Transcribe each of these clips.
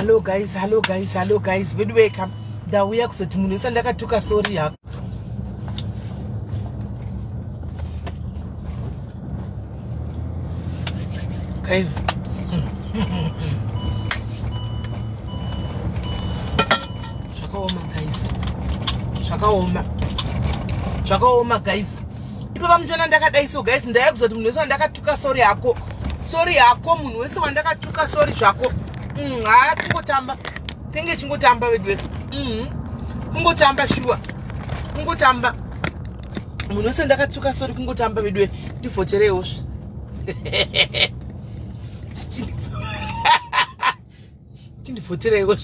Hello guys, hello guys, hello guys. Vedu weka ndauya kuzoti munhu wese ndakatuka sorry hako. Guys. Zvakaoma guys. Zvakaoma. Zvakaoma guys. Ipo pamuchiona ndakadai so guys, ndauya kuzoti munhu wese wandakatuka sorry hako. Sorry hako munhu wese wandakatuka sorry zvako. Haa kungotamba. Tenge chingotamba vedu. Kungotamba shuwa. Kungotamba. Munhu wese ndakatuka sorry kungotamba vedu. Ndivhotereiwo. Chindivhotereiwo.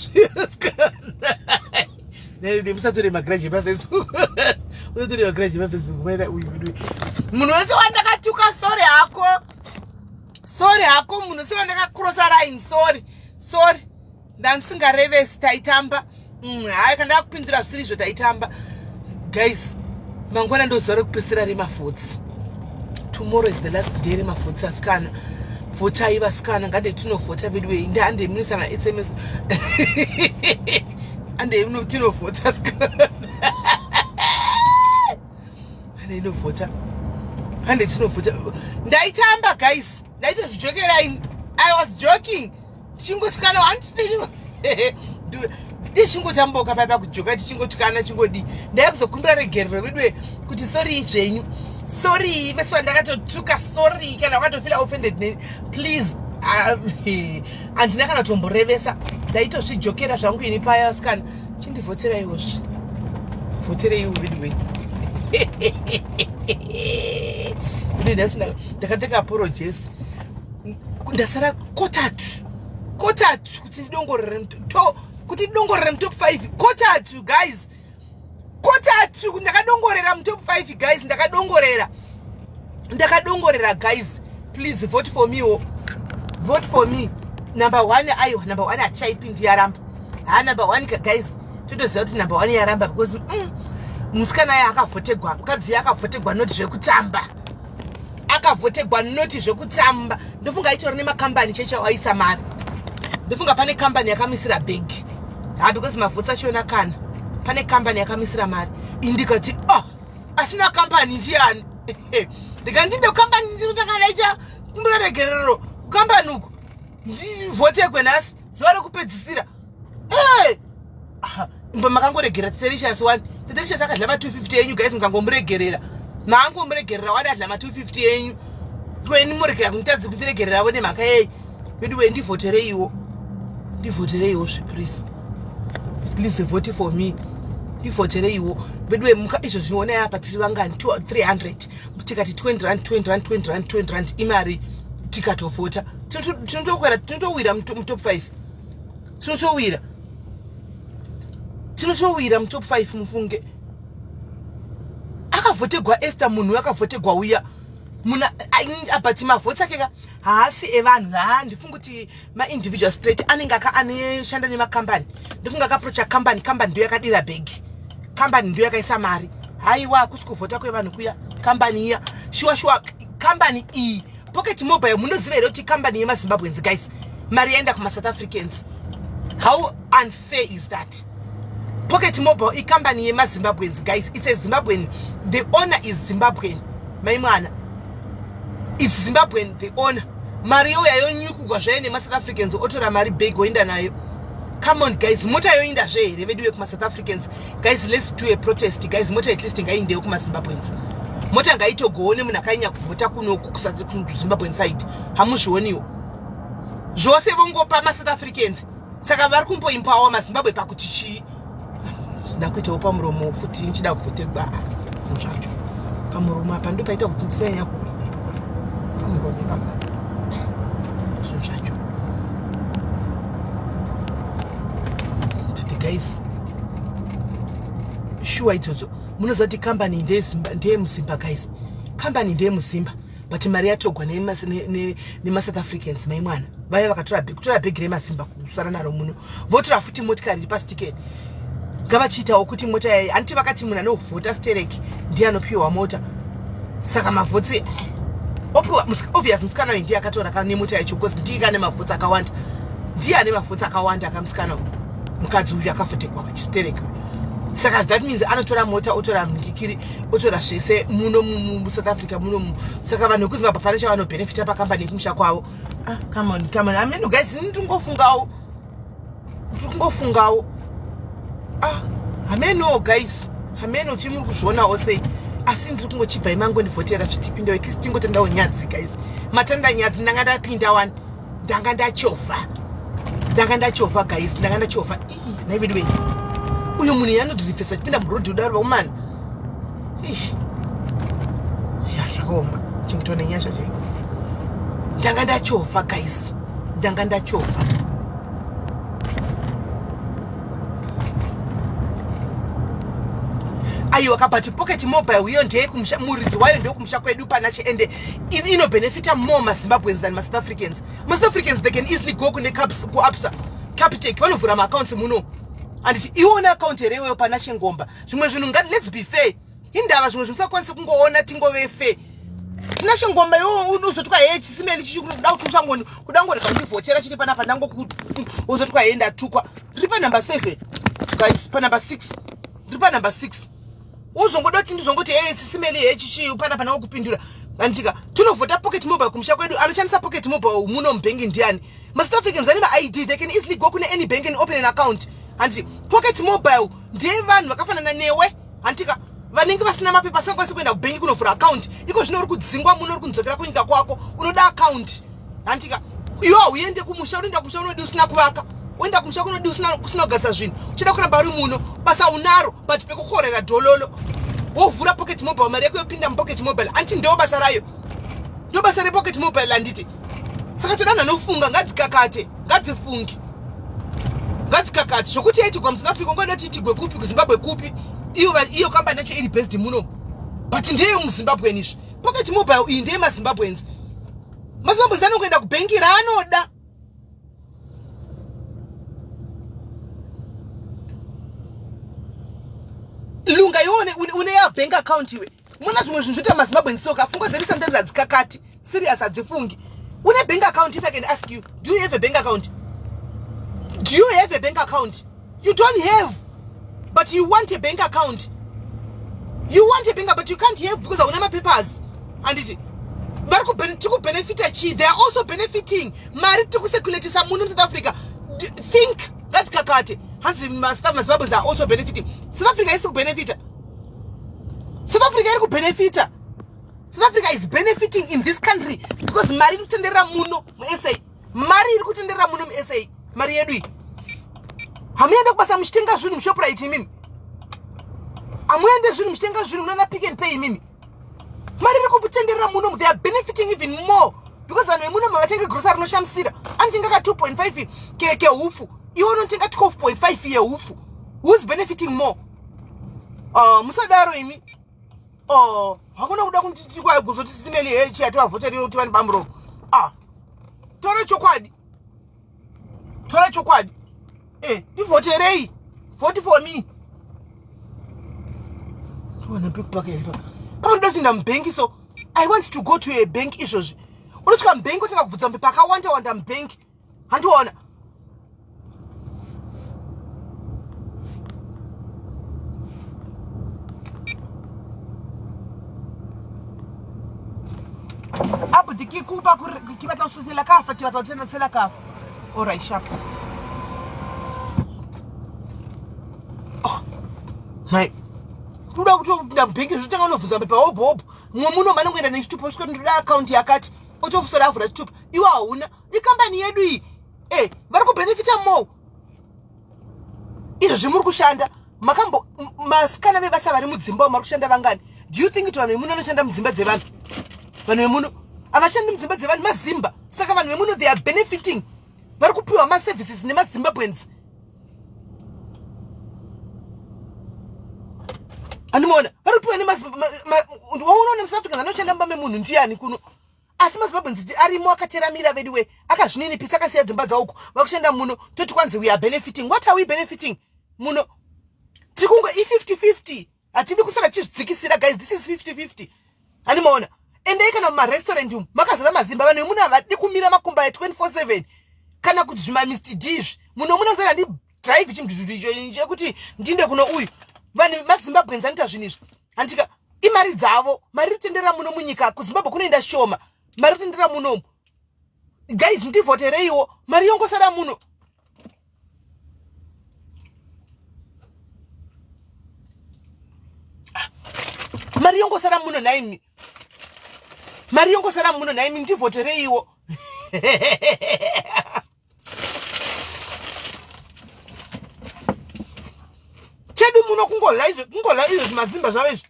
Musatore magrudge paFacebook. Musatore magrudge paFacebook. Maina uyu vedu. Munhu wese wandakatuka sorry hako. Sorry hako munhu wese wandakacrossa line sorry. Sorry. Ndandisingarevesi taitamba. Hayi kana ndakupindura zvisiri izvo taitamba. Guys, mangwana ndozuva rekupedzisira remavhotsi. Tomorrow is the last day remavhotsi asikana. Vhotai vasikana, ngande tinovhota vedu wei. Ndande munisa ma SMS. Ande tinovhota asikana. Ande inovhota. Ande tinovhota. Ndaitamba guys. Ndaitozvijokera ini. I was joking. Tichingotukana tichingotamboka paipa kujoka tichingotukana chingodii. Ndaiya kuzokumbira regerero vedu kuti sorry zvenyu. Sorry vese vandakatotuka sorry kana wakatofeel offended neni. Please handina kana kutomborevesa. Ndaitozvijokera zvangu ini paya asikana. Chindivhoteraiwo zve. Vhotereiwo vedu wei. Vedu ndasina ndakapfeka polo jesi. Ndasara kotatu. Kotatu kuti ndidongorere to kuti ndidongorere mutop 5 kotatu guys. Kotatu ndakadongorera mutop 5 guys, ndakadongorera. Ndakadongorera guys. Please vote for me. Vote for me. Number 1 aiwa, number 1 hatichaipindi yaramba. Ha number 1 guys. Totoziva kuti number 1 yaramba because musikana aye akavhotegwa, mukadzi uya akavhotegwa not zvekutamba. Akavhotegwa not zvekutamba. Ndofunga aitori nemakambani cheche aisa mari. Ndofunga pane kambani yakamisira bag. Ha because mavhotsi achiona kana. Pane kambani yakamisira mari. Indikati oh, asina kambani ndiani? Ndikati ndine kambani ndinotanga ndaita kumbira regerero kukambani uku. Ndivhotegwe nhasi zuva rekupedzisira. Hey! Imba makangoregera Tetericious 1. Tetericious akadla ma 250 enyu guys, mukangomuregerera. Maangomuregerera wani adla ma 250 enyu. Kweni muregera kunitadzi kundiregerera vo nemhaka yei. Vedu we ndivhotereiwo. Ndivhotereiwo zve please. Please vote for me. Ndivhotereiwo. Vedu we muka izvo zvinoona apa tiri vangani 300. Tikati 20 rand 20 rand 20 rand 20 rand imari tikatovhota. Tinotowira tinotowira mutop 5. Tinotowira. Tinotowira mutop 5 mufunge. Akavhotegwa Esther munhu akavhotegwa uya. Muna but mavhotsi ake ka haasi evanhu. Ha ndifunga kuti ma individual straight anenge aka anoshanda nemakambani. Ndifunga akaapproacha company, company ndiyo yakadira bag. Company ndiyo yakaisa mari. Haiwa hakusi kuvhota kwevanhu kuya. Company iya. Shuwa shuwa company iyi. Pocket Mobile munoziva here kuti company yemaZimbabweans guys. Mari yaenda kuma South Africans. How unfair is that? Pocket Mobile i company yemaZimbabweans guys. It's a Zimbabwean. The owner is Zimbabwean. Mai mwana. It's Zimbabwean the owner. Mari yoya yonyukugwa zvayo nema South Africans otora mari bag oenda nayo. Come on guys, mota yoinda zve here vedu vekuma South Africans. Guys, let's do a protest guys. Mota at least ngaindewo kuma Zimbabweans. Mota ngaitogowo nemunhu akainya kuvhota kuno kuZimbabwean side. Hamuzvioniwo. Zvose vongopa ma South Africans. Saka vari kumboempower maZimbabwe pakuti chii? Ndakuitawo pamuromo futi ndichida kuvhotegwa zvacho. Pamuromo apa ndopaita kuti ndisanyanya kuhwina ipapo. Pamuromo ipapa. Zvinhu zvacho. But guys, sure idzodzo munoziva kuti company ndeyemuzimba guys. Company ndeyemuzimba but mari yatogwa nema South Africans mai mwana. Vaya vakatora kutora bhegi remazimba kusara naro muno. Votora futi motikari iri pasitikeni. Ngavachiitawo kuti mota yayi handiti vakati munhu anovhota stereki ndiye anopiwa mota. Saka mavhotsi opiwa obvious musikana uyu ndiye akatora nemota yacho because ndiye kane mavhotsi akawanda. Ndiye ane mavhotsi akawanda akamusikana mukadzi uyu akafetekwa kuchistereki. Saka that means anotora mota, otora mungikiri, otora zvese muno muSouth Africa muno. Saka vanhu vekuZimbabwe pane chavanobhenefita pakambani yekumusha kwavo. Ah, come on, come on. Ameno guys, ndingofungawo, ndiri kungofungawo. Ah, hameno guys, hameno chimuri kuzvionawo sei, asi ndiri kungochibva imangondivhotera zvitipindawo, at least tingotendawo nyadzi guys. Matanda nyadzi, ndanga ndapinda wani, ndanga ndachovha, ndanga ndachovha guys, ndanga ndachovha. Ii, nhai vedu wei, uyo munhu yanodhirifesa chipinda murodhi udaro vaumana. Ish, ya, zvakaoma. Chengetwa nenyasha chaiko. Ndanga ndachovha guys, ndanga ndachovha. Aiwa, kabati Pocket Mobile iyo ndeyekumusha, muridzi wayo ndeyekumusha kwedu panache, ende inobhenefita more maZimbabweans than maSouth Africans. MaSouth Africans, they can easily go kune kuAbsa, Capitec, vanovhura maaccounts muno. Handiti iwe une account here iweyo Panashe Ngomba? Zvimwe zvinhu ngati, let's be fair. Indava zvimwe zvimusakwanisi kungoona, tingove fair. Tinashe Ngomba, iwe uzotwa heye chisimeli chichi kuda kuti usangoni kuda ngorega kundivhotera chiti panapa ndango uzotwa heye ndatukwa. Ndiri panumber 7 guys, panumber 6, ndiri panumber 6. Uzongoda kuti ndizongoti heye sisimeli heye chichi panapa nango kupindura anditika tinovhota Pocket Mobile kumusha kwedu. Anoshandisa Pocket Mobile muno mubhengi ndiani? MaSouth Africans vane maID, they can easily go kune any bank and open an account. Handiti Pocket Mobile ndevanhu vakafanana newe, handitika, vanenge vasina mapepa, asingakwanisi kuenda kubhengi kunovhura account. Iko zvino uri kudzingwa muno, uri kunzokera kunyika kwako, unoda account, handitika? Iwe hauende kumusha. Unoenda kumusha unodi usina kuvaka, uenda kumusha kunodi usina kugadzisa zvinhu, uchida kuramba uri muno. Basa unaro, but pekukorera dhololo. Wovhura Pocket Mobile, mari yako yopinda muPocket Mobile. Anti ndo basa rayo, ndo basa rePocket Mobile, handiti? Saka toda vanhu vanofunga. Ngadzikakate, ngadzifunge, ngadzikakate. Zvokuti yaitigwa muSouth Africa, ungoda kuti itigwe kupi? KuZimbabwe kupi? Iyo kambani yacho iri based muno, but ndeyo muZimbabwen. Izvi Pocket Mobile iyi ndeyemaZimbabweans. MaZimbabweans anokuenda kubhengi raanoda. Lunga, iwe une ya bank account iwe? Muna zvimwe zvinhu zvoita maZimbabweans soka, pfungwa dzedu sometimes hadzikakati serious, hadzifungi. Une bank account? If I can ask you, do you have a bank account? Do you have a bank account? You don't have, but you want a bank account. You want a bank, but you can't have because hauna mapapers, handiti? Vari tiri kubhenefita chii? They are also benefiting. Mari tiri kuseculatisa muno muSouth Africa. Think, ngadzikakate. Hanzi maZimbabweans are also benefiting. South Africa isi kubenefita. South Africa iri kubenefita. South Africa is benefiting in this country because mari iri kutenderera muno muSA. Mari iri kutenderera muno muSA, mari yedu iyi. Hamuende kubasa muchitenga zvinhu muShoprite imimi? Hamuende zvinhu muchitenga zvinhu munana Pick and Pay imimi? Mari iri kutenderera muno. They are benefiting even more because vanhu vemuno mavatenge grocery rinoshamisira. Anotenga ka 2.5 kehupfu, iwe unotenga 12.5 yehupfu. Who is benefiting more? Musadaro imi. Oh, hakuna kuda kuzoti simeli hechi yativavhoterire kuti vani pamuromo. Ah, tora chokwadi, tora chokwadi. Ndivhoterei, vote for me. Towana pekupaka here papa? Panodozinda mubhengi, so I want to go to a bank izvozvi. Unosvika mubhengi, otanga kubvunza mapepa akawanda wanda mubhengi, handiona? Abuti, ke kopa gore ke batla go sosela ka fa, ke batla go tsena tshela ka fa. Alright, sharp. Oh my, toda kutopinda mubhengi, zvotanga unobvunza mapepa hobho hobho. Mumwe muno manongoenda nechitupa, osvika, ndoda akaunti yakati, otofusora avhura chitupa, iwe hauna. Ikambani yedu iyi. Vari kubhenefita more. Izvo zvimuri kushanda, makambo masikana vebasa vari mudzimba umu vari kushanda vangani? Do you think kuti vanhu vemuno vanoshanda mudzimba dzevanhu? Vanhu vemuno havashandi mudzimba dzevanhu, mazimba. Saka vanhu vemuno, they are benefiting. Vari kupiwa maservices nemaZimbabweans, andimuona? Vari kupiwa nemawaunoona muSouth Africans anoshanda mumba memunhu ndiani kuno? Asi maZimbabweans arimo akateramira vedu we, akazvininipisa, akasiya dzimba dzauko, vakushanda muno. Toti kwanzi we are benefiting. What are we benefiting muno? Tiri kungo i50 50. Hatidi kusara tichizvidzikisira guys, this is 50 50, handimaona? Endai kana mumarestaurant umu, makazara mazimba. Vanhu vemuno havadi kumira makumba e24/7. Kana kuti zvimamr D izvi muno munonzana ndi drive chimdududu icho chekuti ndinde kuno uyu. Vanhu maZimbabweans anoita zvinhu izvi, handika? Imari dzavo, mari iri muno munyika. KuZimbabwe kunoenda shoma, mari iri munomu. Guys, ndivhotereiwo, mari yongosara muno. Mari yongosara muno nhaimi, mari yongosara muno nhaimi, ndivhotereiwo. Chedu muno kungola izvo, kungola izvo zvimazimba zvavo izvi,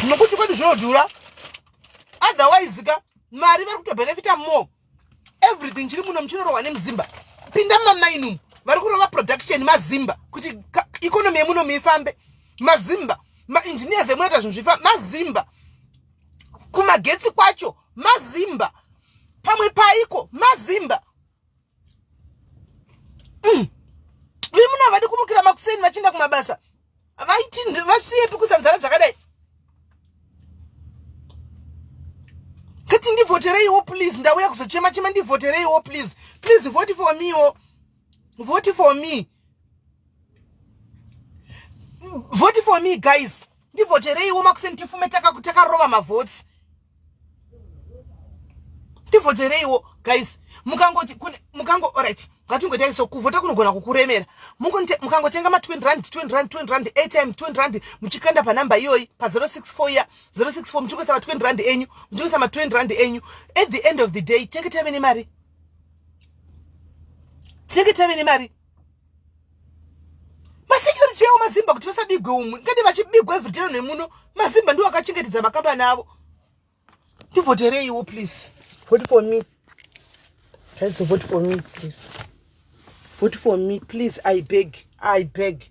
nokuti kwedu zvinodhura. Otherwise ka, mari vari kutobenefita more. Everything chiri muno muchinorohwa nemuzimba. Pinda mumamaini umu, vari kurova production mazimba, kuti economy yemuno muifambe mazimba. Maengineers emunoita zvinhu zvifa mazimba. Kumagetsi kwacho mazimba, pamwe paiko mazimba. Vemuna havadi kumukira makuseni vachienda kumabasa, vaiti vasiyepi kusanzara dzakadai. Kati ndivhotereiwo please, ndauya kuzochema chema, ndivhotereiwo please, please vote for me wo, vote for me, vote for me guys, ndivhotereiwo makuseni tifume takarova mavhotsi. Ndivhotereiwo guys. Mukangoti mukango, alright, ngatingoitai so. Kuvhota kunogona kukuremera. Mukangotenga ma20 rand, 20 rand, 20 rand airtime, 20 rand, muchikanda panhamba iyoyi pa064 iya 064, muchingoisa ma20 rand enyu, muchingoisa ma20 rand enyu, at the end of the day tinenge tave nemari, tinenge tave nemari. Masecurity avo mazimba, kuti vasabigwe umwe ngati vachibigwa everyday nemuno. Mazimba ndiwo akachengetedza makambani avo. Ndivhotereiwo please, vote for me guys, vote for me please, vote for me please, I beg, I beg.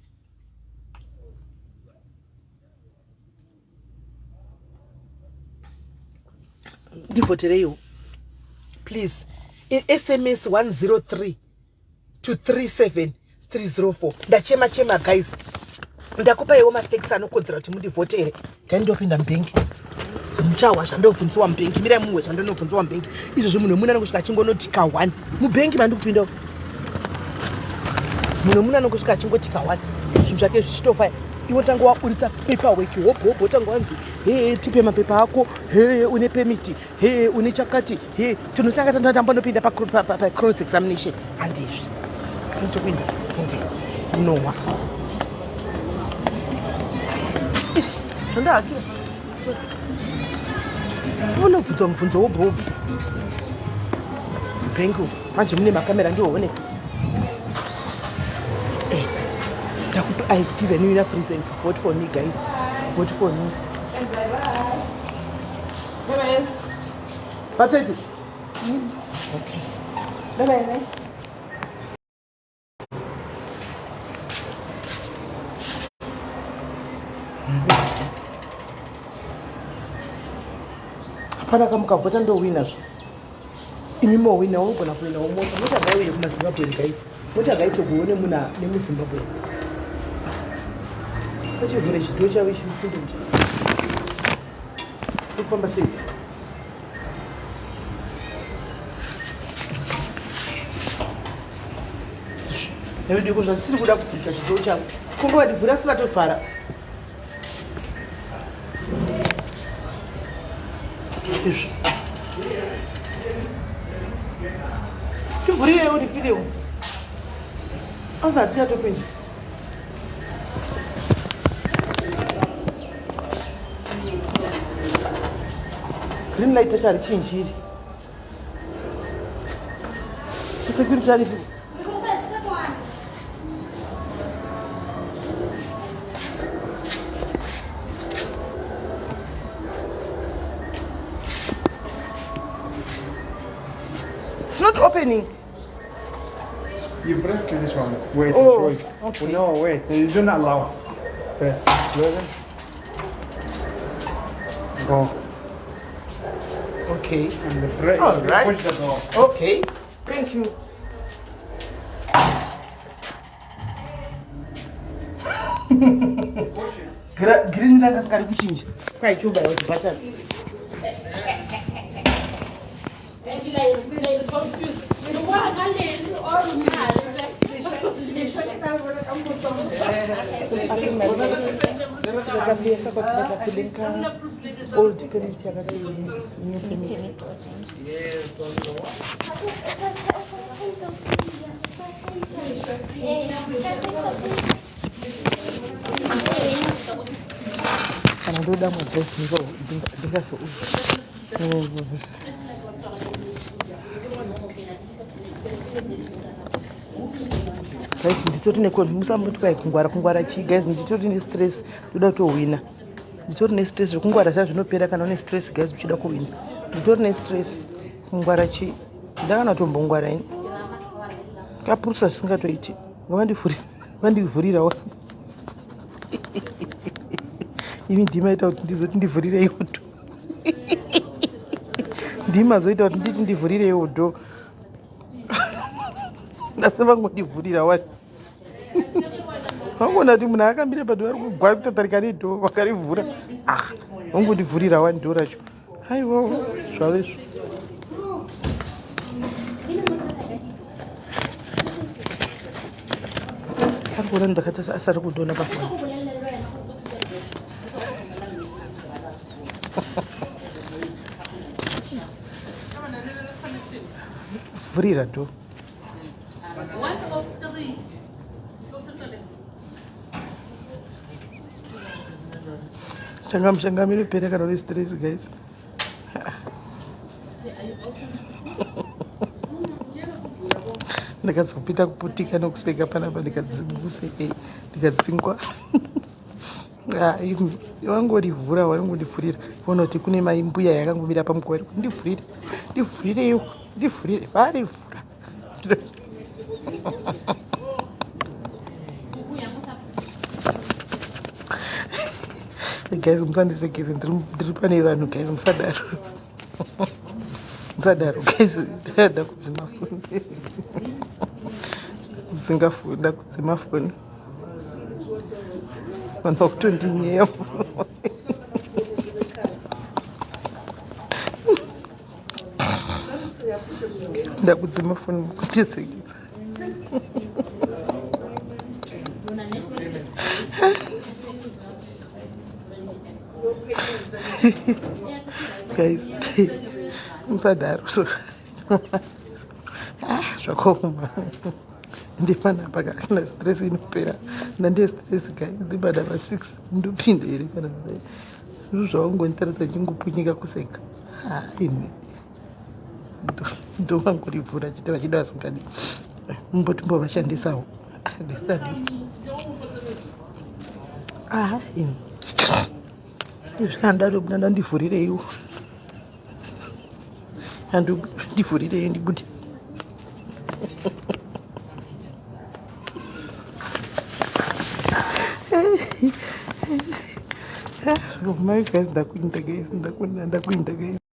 Ndivhotereiwo please. SMS 103 to 37304. Ndachema chema guys, ndakupaiwo mafacts anokodzera kuti mundivhotere. Gai ndopinda mubhengi, muchahwa zvandobvunziwa mubhengi. Mirai mumwe zvandonobvunziwa mubhengi izvozvo. Munhu wemuna anongosvika achingonotika 1 mubhengi mandikupinda. Munhu wemuna anongosvika achingotika 1, zvinhu zvake zvichitofaya. Iwe tanga waburitsa paperwork hobho hobho, tanga wanzi, "He, tipe mapepa ako. He, une permit? He, une chakati?" He, tinotanga tatambonopinda pacross examination. Handizvi inotokuinda ende unowa ish zvandahakira. Unobvunzwa mubvunzo wobhobho bhengi uku. Manje mune makamera, ndiwooneka. Ndakupa, I've given you enough reason to vote for me guys, vote for me. Batswetsi. Okay. Bye bye. Hapana kamukavhota ndowina zvo. Imi mowina, unogona kuwinawo mota. Mota ngaiuye kumaZimbabwe guys, mota ngaitogowo nemuna nemuZimbabwe. Achivhure chidhoo chavo chipinde. Kufamba sei? Nevidiko zvasiri kuda kuvhurika chidhoo chavo, kongo vativhura asi vatovhara. Izvi tivhurirewo, ndipirewo, asi hatichatopinda. Green light tacho harichinjiri. Security aripi? It's not opening. You press this one. Wait, Oh, show you. Okay. No, wait. You do not allow. First, close it. Go. Okay. And the brake. All right. Push the door. Okay. Thank you. Green ranga singari kuchinja. Kwaichobaiwa chibhatani. Old permit yakati new permit. Kana ndoda mabhesi ndingazoudza. Guys, nditori nekoni musamboti kwai kungwara kungwara chii guys, nditori nestress, ndoda kutohwina. Nditori nestress zvekungwara zva zvinopera kana une stress guys, uchida kuhwina. Nditori nestress, kungwara chii? Ndakana tombongwara ini. Kapurusa zvisingatoiti. Ngavandivhurirawo. Imi ndimaita kuti ndizoti ndivhurireiwo do. Ndimazoita kuti nditi ndivhurireiwo do. Ndase vangondivhurira wani. Vangoona kuti munhu akamira padho ari kugwa kutatarika nedho vakarivhura. Ah, vangondivhurira wani dho racho. Haiwa, zvavezvo. Ari kuona ndakatasa asari kundiona pafoni. Vhurira dho. Changamu changamu inopera kana une stress guys. Ndakazopita kuputika nokuseka panapa ndikadzinguseke ndikadzingwa. Wangorivhura wangondivhurira voona kuti kune mai mbuya yakangomira pamukova iri ndivhurire ndivhurireiwo ndivhurire varivhura. Guys, musandisekese, ndiri pane vanhu guys, musadaro musadaro guys, ndada kudzima foni kudzinga foni ndakudzima foni vanhu vakutondinyeya. Ndakudzima foni mukundisekesa. Guys, musadaro. Ah, zvakaoma. Ndipanapa kana stress inopera. Ndandie stress guys, ndibada pa 6 ndopinda here kana ndai. Zvinhu zvawangonditarisa ndichingopunyika kuseka. Ah, imi. Ndovangorivhura chete vachida vasingadi. Mumboti mbovashandisawo. Ndisadi. Ah, imi. Zvikandaro ndandivhurireiwo. Andivhurirei ndibude. My guys, ndakuinda guys, ndakuinda, ndakuinda guys.